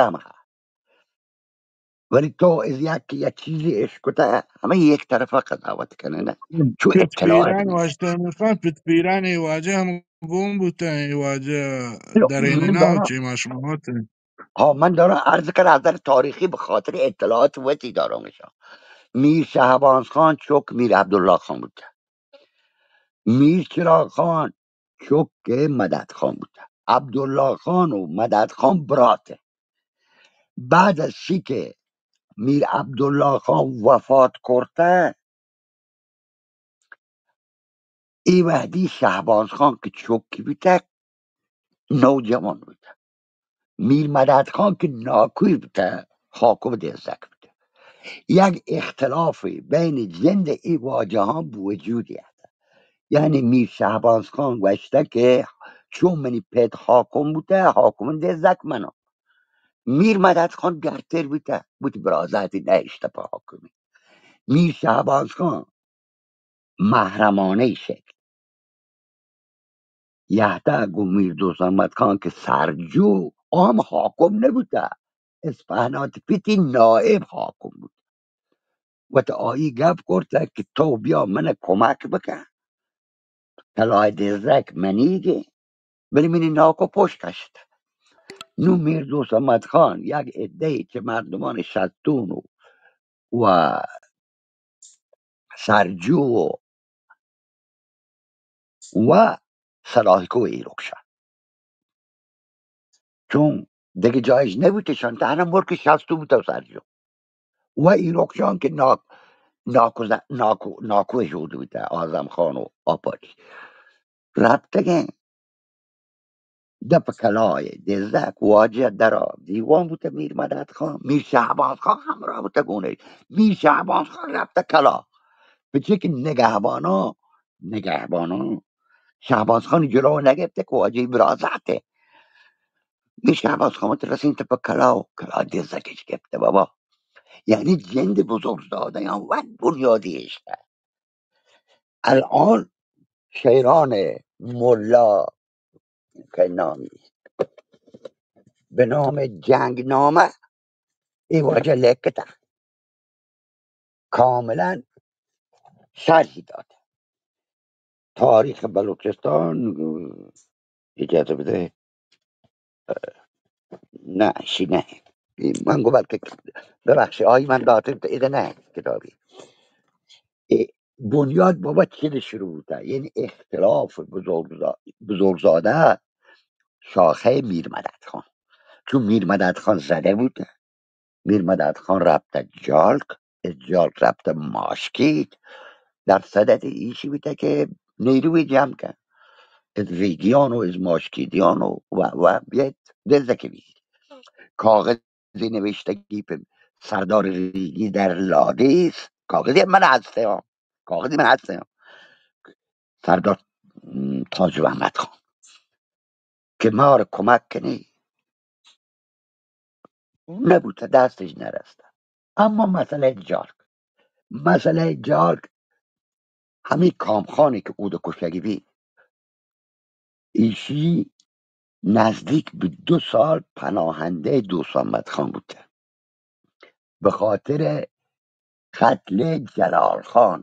ہم ہست. ولی تو از یک، یک چیزی اشکتہ، ہمے یک طرفہ قضاوت کنہ، نہ؟ چو پت اختلافی پیران نیست. واجہ تیمور خان، پت پیران ای واجہ ہم گون بوتہ، ای واجہ چلو، درین من ناو دارا، چی ما شما وت. ہاں، من دارا عرض کنہ از نظر تاریخی، بہ خاطر اطلاعات وتی دارا میشا. میر شہباز خان چک میر عبداللہ خان بوتہ. میر چراغ خان چک مدد خان بوتہ. عبداللہ خان و مدد خان براتہ. بعد از چی کہ میر عبداللہ خان وفات کرتہ، ای وہدی شہباز خان کہ چکی بوتہ، نوجوان بوتہ. میر مدد خان کہ ناکوی بوتہ، حاکم دزک بوتہ. یک اختلاف بین جند ای واجہان بوجودی ہستہ. یعنی میر شہباز خان گوشتہ کہ چون منی پت حاکم بوتہ، حاکم دزک منم. میر مدد خان گرتر بوتہ، بوت برازاتی نہشتہ پہ حاکمی. میر شہباز خان محرمانہ شکل یہتہ گوں میر دوست محمد خان کہ سرجو، آ ہم حاکم نبوتہ، اسپہنات پتی نائب حاکم بوتہ. وت آئی گپ کرتہ کہ تو بیا من کمک بکن، طلای دزک منیگے، بلے منی ناکو پشت کشتہ. نوں میر دوست محمد خان یک عدہ چہ مردمان شتون و، و سرجو و، و سلاحکو ایرکشان، چون دگہ جایش نبوتہ، شان تہنا ملک شستو بوتہ و سرجو. و ایرکشان کہ ناک-، ناکو-، ناکو-، ناکوش بوتہ، اعظم خان و آپاچی رپتگیں دپ کلائے دزک. واجہ درا دیوان بوتہ، میر مدد خان، میر شہباز خان ہمراہ بوتہ گونش. میر شہباز خان رپتہ کلا، پچے کہ نگہباناں، نگہباناں شہباز خان جلو نگپتہ کہ واجہ برازاتے. میر شہباز خان وت رسینتہ پہ کلا و کلا دزکش گپتہ بابا. یعنی جند بزرگزادیاں وت بنیادی اشتہ. الان شیران ملا کہ نامی، بہ نام جنگ نامہ، ای واجہ لکتہ، کاملاً شرحی داتہ. تاریخ بلوچستان، اجازہ بدہ. نہ، اشی نہ. من گو بلکہ، ببخشید، آئی من داتہ، ادا نہ کتابی. ای بنیاد بابا چی شروع بوتہ؟ یعنی اختلاف بزرگزا-، بزرگزادہ شاخہ میر مدد خان. چون میر مدد خان زدہ بوتہ، میر مدد خان رپتہ جالک، از جالک رپتہ ماشکیت، در صدد ایشی بوتہ کہ نیروی جمع کن، از ریگیان و از ماشکیدیان و، و، و بیت دزدکی بیت. کاغذی نوشتگی پہ سردار ریگی در لادیس، کاغذی من ہستہ، کاغذی من ہستہ. سردار، م، تاج محمد خان کہ مارا کمک کنی، نبوتہ، دستش نرستہ. اما مسئلہ جالک، مسئلہ جالک ہمی کامخانی کہ اود کشگی بی، ایشی نزدیک بہ دو سال پناہندہ دوست محمد خان بوتہ، بہ خاطر قتل جلال خان.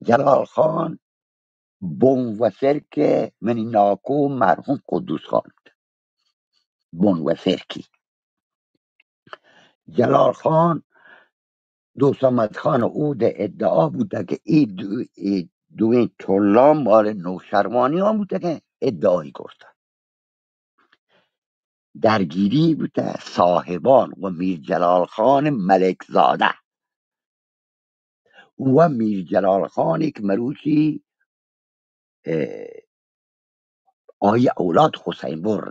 جلال خان بن و سرک منی ناکو مرحوم قدوس خان، بن و سرکی. جلال خان، دوست محمد خان اود ادعا بوتہ کہ ای دو-، ای دوئیں چلان مال نوشروانیان بوتگیں، ادعایی کرتہ. درگیری بوتہ صاحبان و میر جلال خان ملک زادہ و میر جلال خانی کہ مروچی، اه، آئی اولاد حسین بر،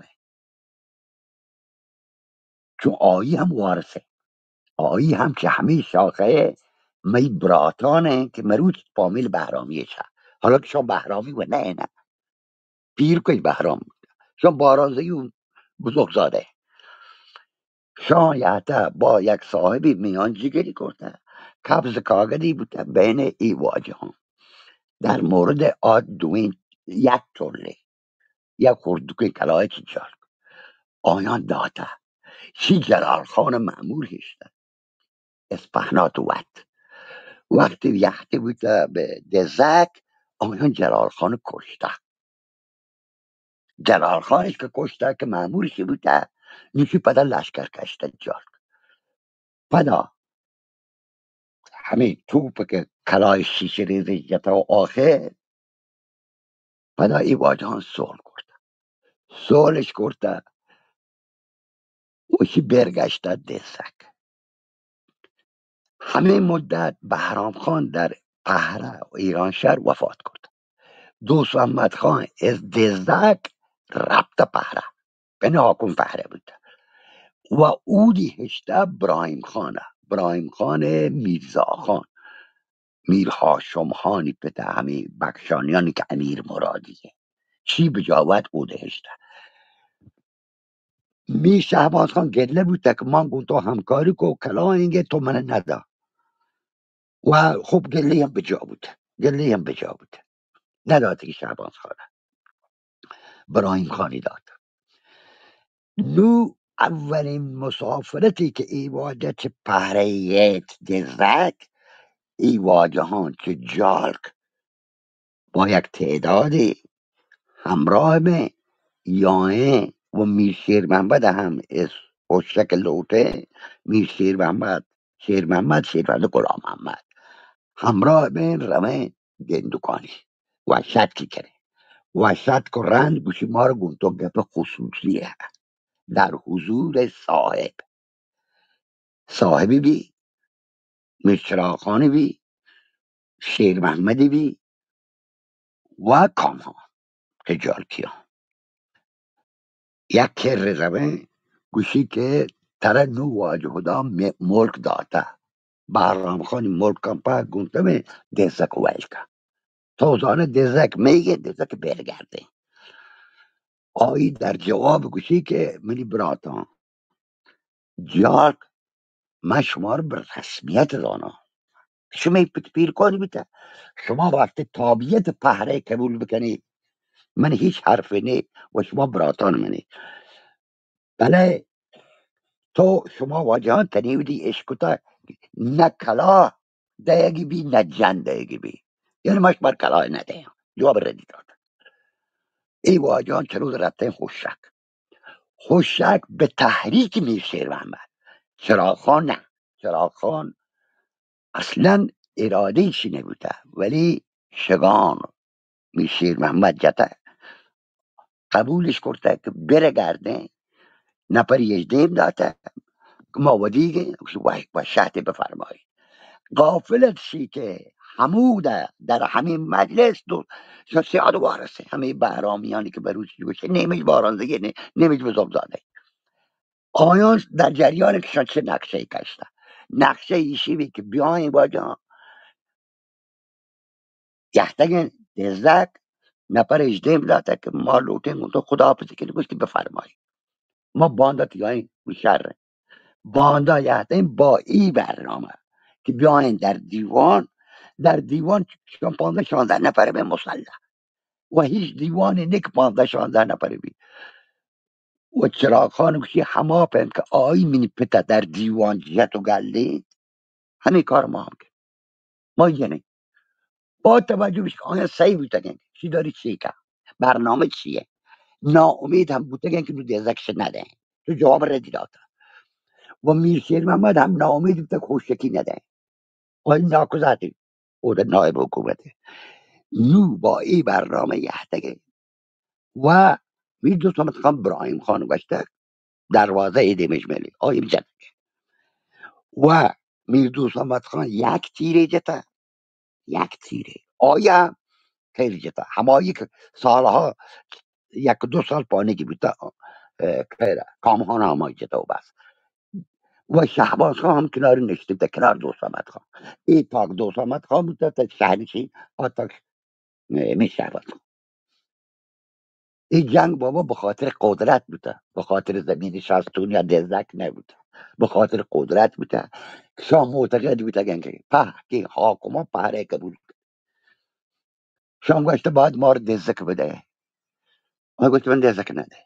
چون آئی ہم وارث ایں، آئی ہم چہ ہمے شاخہ مئی براتان ایں کہ مروچ فامیل بہرامی اش. حالا کہ شما بہرامی و نہ، نہ، پیر کوئی بہرام بوتہ. شما بارانزئی و بزرگزادہ ایں. شان یہتہ با یک صاحبی میان جگری کرتہ، قبض کاغذی بوتہ بین ای واجہان در مورد آ دوئیں یک چلے، یک خردکیں کلائے چہ جالک. آیان داتہ. چی جلال خان مأمور ہشتہ اسپہنا تو وت. وقتی یہتے بوتہ بہ دزک، آیان جلال خان کشتہ. جلال خانش کہ کشتہ کہ مأمورش بوتہ، نوشی پدا لشکر کشتہ جلک. پدا ہمے توپ کہ کلائے شیشہ ریزش جتہ و آخر پدا ای واجہان سول کرتہ. سولش کرتہ و اشی برگشتہ دزک. ہمے مدت بہرام خان در پہرہ و ایرانشہر وفات کرتہ. دوست محمد خان از دزک رپتہ پہرہ، یعنی حاکم پہرہ بوتہ. و اودی ہشتہ براہیم خانہ، براہیم خان میرزا خان، میر ہاشم خانی پتہ، ہمے بخشانیانی کہ امیر مرادی اے. چی بجا وت اود ہشتہ. میر شہباز خان گلہ بوتہ کہ من گوں تو ہمکاری کو، کلاہینگے تو من ندا. و خب گلہ ہم بجا بوتہ، گلہ ہم بجا بوتہ. نداتگی شہباز خان، براہیم خانی دات. نو اولین مسافرتی کہ ای واجہ چہ پہرہ ایت دزک، ای واجہان چہ جالک با یک تعدادے ہمراہ بیں، یائیں و میر شیر محمد ہم اس ہوشک لوٹیں. میر شیر محمد، شیر محمد، شیر محمد، غلام محمد ہمراہ بیں، رویں گندکانی. وشتکی کنیں. وشتک و رند گوشی مارا گوں تو گپ خصوصی اے. در حضور صاحب، صاحبی بی، میر چراغ خانی بی، شیر محمدی بی و کامہان کہ جالکیان. یک کرے رویں، گوشی کہ ترا نوں واجہ ہدا ملک داتہ. بہرام خانی ملکاں پہ گوں تو مئے دزک ویل کن. تو زانئے دزک مئیگیں، دزک برگردیں. آئی در جواب گوشی کہ منی براتاں، جالک، من شما را بہ رسمیت زاناں. شمئے پت پیرکانی بوتہ، شما وقتی تابعیت پہرہ قبول بکنی، من ہیچ حرفے نے و شما براتان منی. بلے تو شما واجہاں تنی ودی اشکتہ، نہ کلاہ دئیگی بی، نہ جن دئیگی بی. یعنی ما شمار کلاہ ندیاں. جواب ردی دات. ای واجہاں چہ روز رپتیں ہوشک. ہوشک بہ تحریک میر شیر محمد. چراغ خان نہ. چراغ خان اصلاً ارادہ ایشی نبوتہ، ولی شگان میر شیر محمد جتہ، قبولش کرتہ کہ برگردیں. نپری اش دیم داتہ کہ ما ودیگیں، گوشت، وش، وشاتے بفرمائی. غافل ات شی کہ ہمودا در ہمے مجلس دو، سیاد وارث، ہمے بہرامیانی کہ بروچی گوشت، نیمش بارانزگی نے، نیمش بزرگزادہ. آیان در جریان کشان چه نقشه‌ای کشتہ. نقشہ ایشی بی کہ بیائیں واجہ یہتگیں دزک، نپر اش دیم داتہ کہ ما لوٹیں گوں تو خداحافظی کنی، گوشتی بفرمائی. ما باندا تیائیں، گوشت شر. باندا یہتیں با ای برنامہ کہ بیائیں در دیوان، در دیوان چون پانزدہ شانزدہ نفر بیں مسلح. و ہیچ دیوانے نے کہ پانزدہ شانزدہ نفر بی. و چراغ خان گوشی ہما پیم کہ آئی منی پتا در دیوان جت و گلینت، ہمے کار ما ہم کن. ما جنیں. با توجہ بش کہ آیاں سہی بوتگیں، چی داری چی کن، برنامہ چیے؟ ناامید ہم بوتگیں کہ نو دزکش ندیں. تو جواب ردی داتا. و میر شیر محمد ہم ناامید بوتگ، ہوشکی ندیں. آئی ناکوزاتی، او در نائب حکومت. نو با ای برنامہ یہتگیں. و میر دوست محمد خان براہیم خان گوشتگ، دروازہ ای دیمش ملی، آئی جنگ. و میر دوست محمد خان یک تیرے جتا، یک تیرے. آیا خیر جتا، ہمائی کہ سالہا یک دو سال پانگی بوتا، اه، خیر، کامہان ہمائی جتا و بس. و شہباز خان ہم کناری نشتی بوتا، کنار دوست محمد خان. ای تاک دوست محمد خان بوتا تا شہرشی، آ تاک، اه، میر شہباز خان. ای جنگ بابا بخاطر قدرت بوتا، بخاطر زمین شستونی یا دزک نبوتا، بخاطر قدرت بوتا. شاہ معتقد بوتگن کہ پہ کہ حاکمان پہرے قبول کن. شاہ گوشت باید مار دزک بدے. آ گوشت من دزک ندے.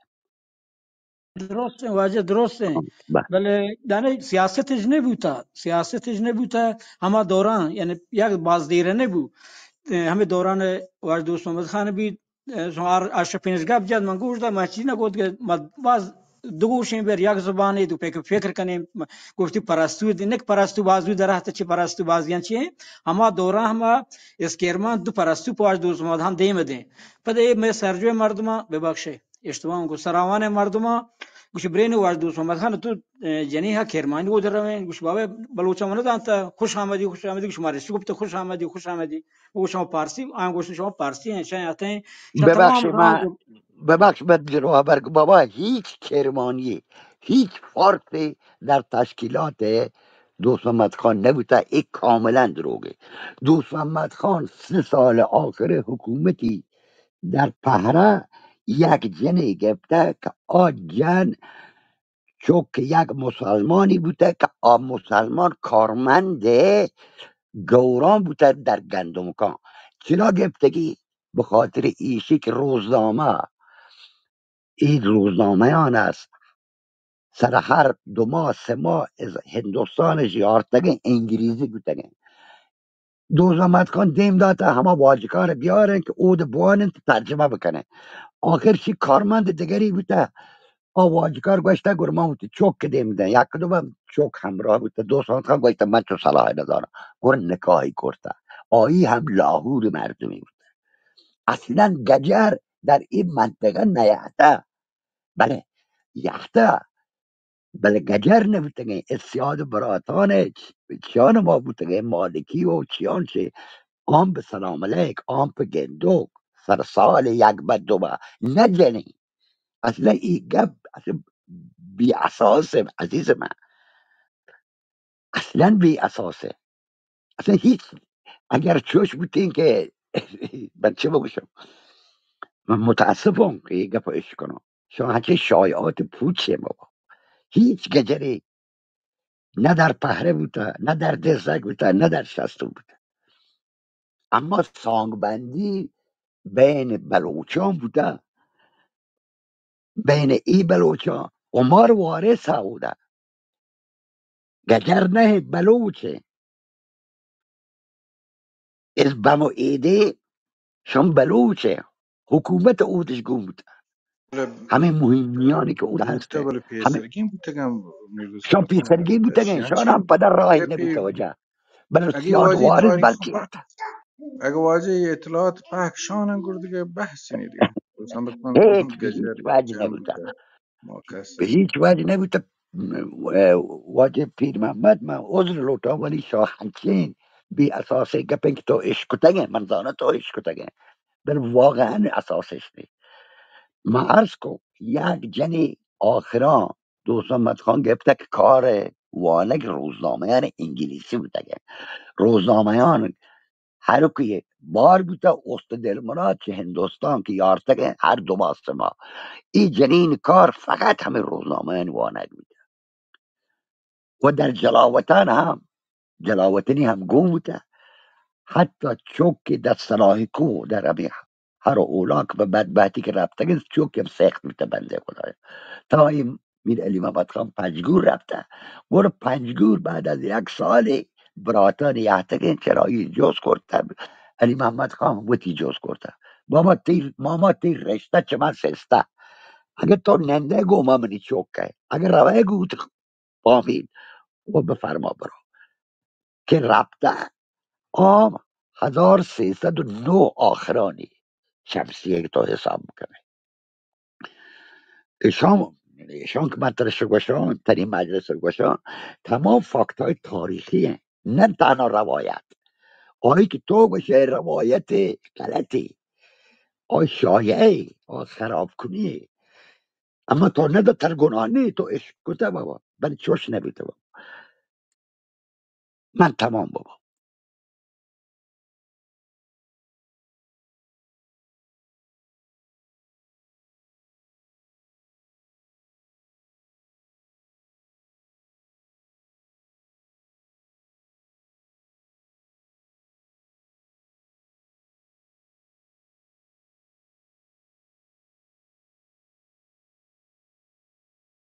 درست ایں، واجہ درست ایں۔ بلے دانے سیاست اچ نہ بوتا، سیاست اچ نہ بوتا۔ ہما دوران، یعنی یک باز دیر نہ بو۔ ہمے دوران واجہ دوست محمد خان بی، شما ہر، ہر شپ پنج گپ جت، من گوش دات، من چی نہ گوت کہ ما باز دو گوشیں بر یک زبانے دو پہ فکر کنیں، گوشتی پرستو دی، نک پرستو بازو درہت چی پرستو بازیاں چی ایں؟ ہما دوران ہما اسکیرمان دو پرستو پہ واجہ دوست محمد خان دیم دیں۔ پد اے مئے سرجوئے مردماں ببخشے، اشتباہ کو سراوان مردماں گوش برین واجہ دوست محمد خان تو، اے، جنی ہا کرمانی او در رویں، گوش بابا بلوچاں من دانتا، خوش آمدی، خوش آمدی، گوش مارش گپت خوش آمدی، خوش آمدی۔ او شما پارسی، آ گوش شما پارسی ہیں، شاید آتے ہیں۔ شاید تمام ببخش، ما، ببخش، من جنو خبر بابا، هیچ کرمانی، هیچ فارسی در تشکیلات دوست محمد خان نبوتا، ایک کاملا دروگے۔ دوست محمد خان سه سال آخر حکومتی در پهره یک جنی گپته که آ جن چوک یک مسلمانی بوته که آ مسلمان کارمند گوران بوته در گندمکان. چرا گپتگی؟ به خاطر ایشی که روزنامه، این روزنامه‌یان است، سر هر دو ماه، سه ماه از هندوستان ژیارتگین، انگریزی گوتگین. دوست محمد خان دیم داتا ہما واجکار بیارن کہ اود بوانن ترجمہ بکنن۔ آخر شی کارمند دگری بوتا، آ واجکار گوشتا گر من وتی چوک دیم دن، یک دو بار چوک ہمراہ بوتا۔ دوست محمد خان گوشتا من چو صلاح ندارم، گر نکاحی کرتا۔ آئی ہم لاہور مردمی بوتا، اصلا گجر در این منطقه نیاتا، بلے یاتا، بلے گجر نبوتگیں، اسیاد براتان چ-، چیان ما بوتگیں، مالکی و چیان چے، آن به سلام علیک، آن به گندوک، سر سال یک بر دو بر نجنی. اصلا ای گپ اصلا بی اساس، عزیز من، اصلا بی اساس. اصلا هیچ، اگر چوش بوتین که من چه بگوشم، من متاسفم که ای گپ اشکنم. شما هچه شایعات پوچ چه بابا. هیچ گجری نه در پهره بوته، نه در دزک بوته، نه در شستو بوته. اما سانگ بندی بین بلوچان بوته، بین ای بلوچان عمر وارث اوده. گجر نه، بلوچ. از بم و ایدے شان بلوچ، حکومت اودش گون بوته. بلے ہمیں مہم میانی کہ اود ہست، بلے ہمیں پیسرگین بوتگن، شان پیسرگین بوتگن، شان ہم پدا راہ نبوته وجہ. بلے اگہ سیاد واجہ وارث بلکہ اگہ واجہ اطلاعات پہک شان گردگے بحث نہیں دیگه. هیچ، هیچ واجہ نبوته. به هیچ وجه نبوته. اه، واجه پیر محمد، من عذر لوٹاں، ولی شما ہنچین بی اساسیں گپیں کہ تو اشکتگیں، من زاناں تو اشکتگیں، بل واقعاً اساسش نی. من عرض کو، یک جنی آخراں دوست محمد خان گپتگ کار وانگ روزنامه‌یان انگلیسی بوتگیں. روزنامه‌یان ہر کوئی بار بوتا، اوست دلمراد چہ ہندوستان کہ یارتگیں ہر دو ماہ سہ ماہ. ای جنین کار فقط ہمیں روزنامه‌یان وانگ بوتا. و در جلاوطن ہم، جلاوطنی ہم گون بوتا. حتی چوک کہ در صلاح کوہ، در ہمیں ہر اولاک به بدبختی که رفتگن، چوک هم سخت بوتا بندے خدایا. تا این میر علی محمد خان پنجگور رفته. گڑا پنجگور بعد از یک سالی براتانی یاتگیں چرائی جوز کرته. علی محمد خان وتی جوز کرته. بابا تئی، ماما تئی رشته چه من سسته. اگه تو ننده گو ما منی چوک که. اگه روه گو تو پامین و بفرما برو. که رفته. آ هزار سیصد و نه آخرانی شمسیه که تو حساب بکنه. ایشان، ایشان که من ترش گوشان، تری مجلس گوشان، تمام فاکت های تاریخی هن، نه تنها روایت. آئی که تو گوشه روایت غلطی، آ شایعه، آ خراب کنی. اما تو نده تر گناه نی، تو اشکته بابا، بل چوش نبیته بابا. من تمام بابا.